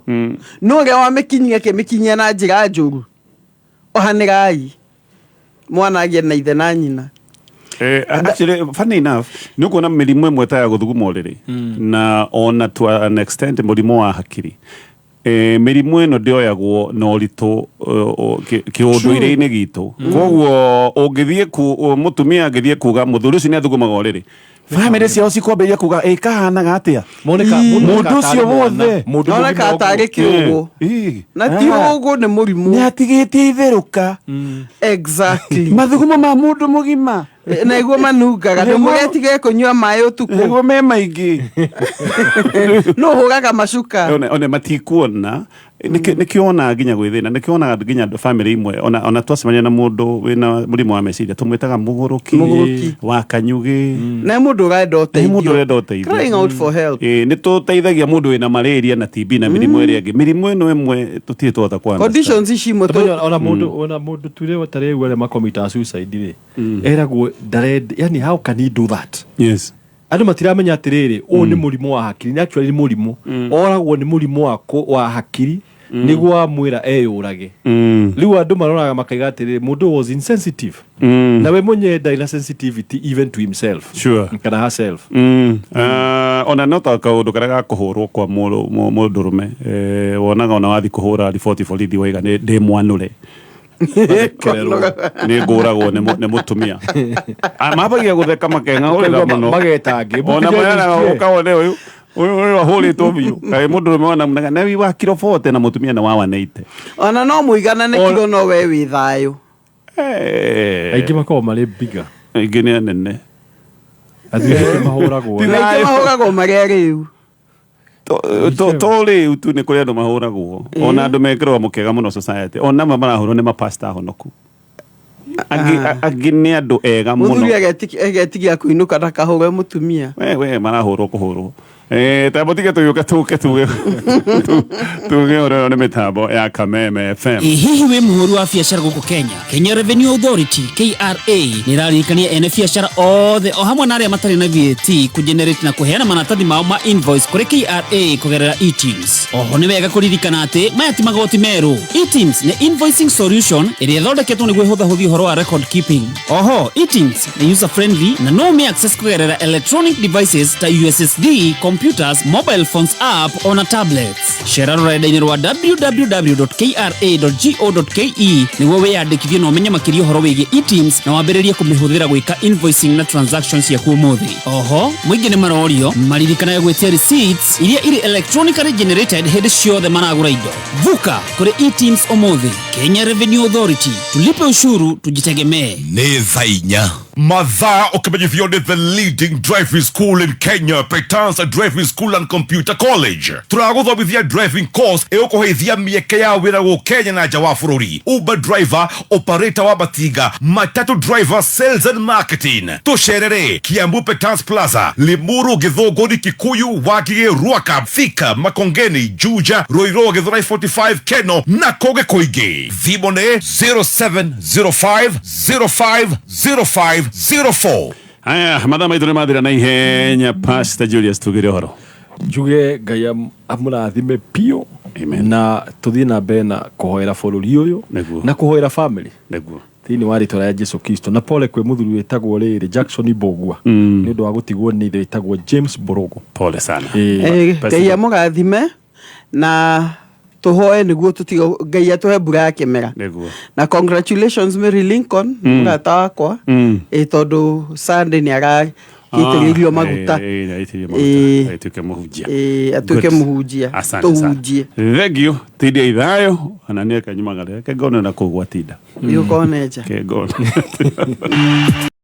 No ũrĩa wamĩkinyia akĩmĩkinyia na njĩra njũru. Ohanĩrai. Mwana agĩe na ithe na nyina. Actually, funny enough, nĩ ũkuona mĩrimũ ĩmwe ta ya gũthuguma ũrĩrĩ. Na ona to an extent mũrimũ wa hakiri. Mĩrimũ ĩno ndĩoyagwo na ũritũ, kĩũndũire-inĩ gitũ. Koguo ũngĩthiĩ mũtumia angĩthiĩ kuga mũthuri ũcio nĩ athugumaga ũrĩrĩ, family ciao cikwambĩrĩria kuga, ĩ kahanaga atĩa? Moneka, Ii. mũndũ Mũndũ ũcio tarĩ mwana. wothe. Mũndũ Moneka mũgima tarĩ ũguo. kĩũgũ. Na ti ũgũ nĩ mũrimũ. Nĩ atigĩtie itherũka. Exactly. Mathugumo ma mũndũ mũgima. Na iguo manungaga ndũmũgetige kũnyua maĩ ũtukũ. Nĩguo me maingĩ. No hũraga macuka. One matikuona nĩkĩo wonaga nginya gwĩ thĩna, nĩkĩo wonaga nginya family imwe ona twacemania na mũndũ wĩna mũrimũ wa meciria tũmwĩtaga mũgũrũki. Mũgũrũki. Wa kanyugĩ. Na nĩ mũndũ ũrenda Nĩ ũteithio. mũndũ ũrenda ũteithio. Crying out for help. Ĩĩ, nĩ tũteithagia mũndũ wĩna malaria na TB na mĩrimũ ĩrĩa ĩngĩ. Mĩrimũ ĩno ĩmwe tũtirĩ twahota kũ understand. Conditions ici imwe Tondũ ona mũndũ ona mũndũ ture tarĩu arĩa makomita suicide rĩ, eragwo ndarenda, yani how can he do that? Yes. Andũ matiramenya atĩrĩrĩ, ũyũ nĩ mũrimũ wa hakiri, nĩ actually nĩ mũrimũ oragwo nĩ mũrimũ wa hakiri nĩguo wamwĩra eyũrage. Rĩu andũ maroraga makaiga atĩrĩrĩ, mũndũ ũyũ was insensitive, na we mwenyewe ndarĩ na sensitivity even to himself. Sure. Kana herself. Ona no ta kaũndũ karĩa ga kũhũrwo kwa mũndũrũme, wonaga ona wathi kũhũra riboti borithi waiga ndĩ mwanũre, nĩ ngũragwo nĩ mũtumia. Ah, mambagia gũtheka makeng'aũrĩra mũno. Mageta angĩ. Ona mayanaga ũkawone ũyũ ũyũ ahũrĩtwo biũ, kaĩ mũndũrũme wona na wĩ wa kiro 40 na mũtumia nĩ wa 180. Ona no mũiganane kiro no we wĩ thayũ. Aingĩ makoragwo marĩ bigger. Aingĩ nĩ anene. Athuri aingĩ mahũragwo. Ti Na aingĩ thayũ. mahũragwo marĩ arĩu. To rĩu tu nĩ kũrĩ andũ mahũragwo, ona andũ mekĩragwo mũkega mũno society, ona amwe marahũrwo nĩ mapasta honoku, angĩ nĩ andũ ega mũno. Mũthuri agetigia kũinũka ndakahũrwe mũtumia. We marahũrwo kũhũrwo. Tambo tige tũgĩũke tũke tuge tuge ũrĩa nĩ mĩtambo ya Kameme FM. Ĩ hihi wĩ mũhũri wa biacara gũkũ Kenya? Kenya Revenue Authority KRA nĩ ĩraririkania ene biacara othe o hamwe na arĩa matarĩ na VAT kũgenerate na kũheana maratathi mao ma invoice kũrĩ KRA kũgerera eTIMS. Oho nĩ wega kũririkana atĩ maya ti magoti merũ. eTIMS nĩ invoicing solution ĩrĩa ĩthondeketwo nĩguo ĩhũthahũthie ũhoro wa record keeping. Oho eTIMS nĩ user friendly na no ũmĩ access kũgerera electronic devices ta USSD, computers, mobile phones app ona tablets. Cera rũrenda-inĩ rwa www.kra.go.ke nĩguo wĩyandĩkithie na ũmenye makĩria ũhoro wĩgiĩ eTIMS na wambĩrĩrie kũmĩhũthĩra gwĩka invoicing na transactions ciaku ũmũthĩ. Oho mũingĩ nĩ marorio maririkanage gwĩtia receipts iria irĩ electronically generated hĩndĩ ciothe maragũra indo. Vuka kũrĩ eTIMS ũmũthĩ. Kenya Revenue Authority, tulipe ushuru tujitegemee. Nĩ thaa 4 mathaa ũkĩmenyithio nĩ the leading driving school in Kenya, Petans Driving School and Computer College. Tũragũthomithia driving course ĩgũkũheithia mĩeke ya wĩra gũ Kenya na nja wa bũrũri, Uber driver, operator wa matinga, matatu driver, sales and marketing. Tũcerere Kiambu Petans Plaza, Limuru, Githũngũri, Kikuyu, Wangigĩ, Ruaka, Thika, Makongeni, Juja, Ruiru, Githurai 45, Keno na kũngĩ kũingĩ. Thimũ nĩ 0705 05 05 04. Haya, mathaa maitũ nĩ mathira na ihenya. Pastor Julius, tugire ũhoro. Njuge Ngai amũrathime biũ na tũthiĩ na mbere na kũhoera bũrũri ũyũ na kũhoera family thĩinĩ wa rĩtwa rĩa Jesu Kristo, na pole kwĩ mũthuri wĩtagwo rĩrĩ Jackson Mbogua nĩ ũndũ wa gũtigwo nĩ ithe wĩtagwo James Mborogo. Pole sana. Ngai amũrathime na tũhoe nĩguo tũtiga Ngai atũhe mbura ya kĩmera. Nĩguo. Na congratulations Mary Lincoln, mũrata wakwa, tondũ Sunday nĩ araitĩrĩirio maguta. Atuĩke mũhunjia. Atuĩke Good. mũhunjia. Asante sana. Tũhunjie. Thank you. Tindia ithayo ona nĩ kanyumagare kengone na kũu gwatinda. Yũkone nja. Kengone.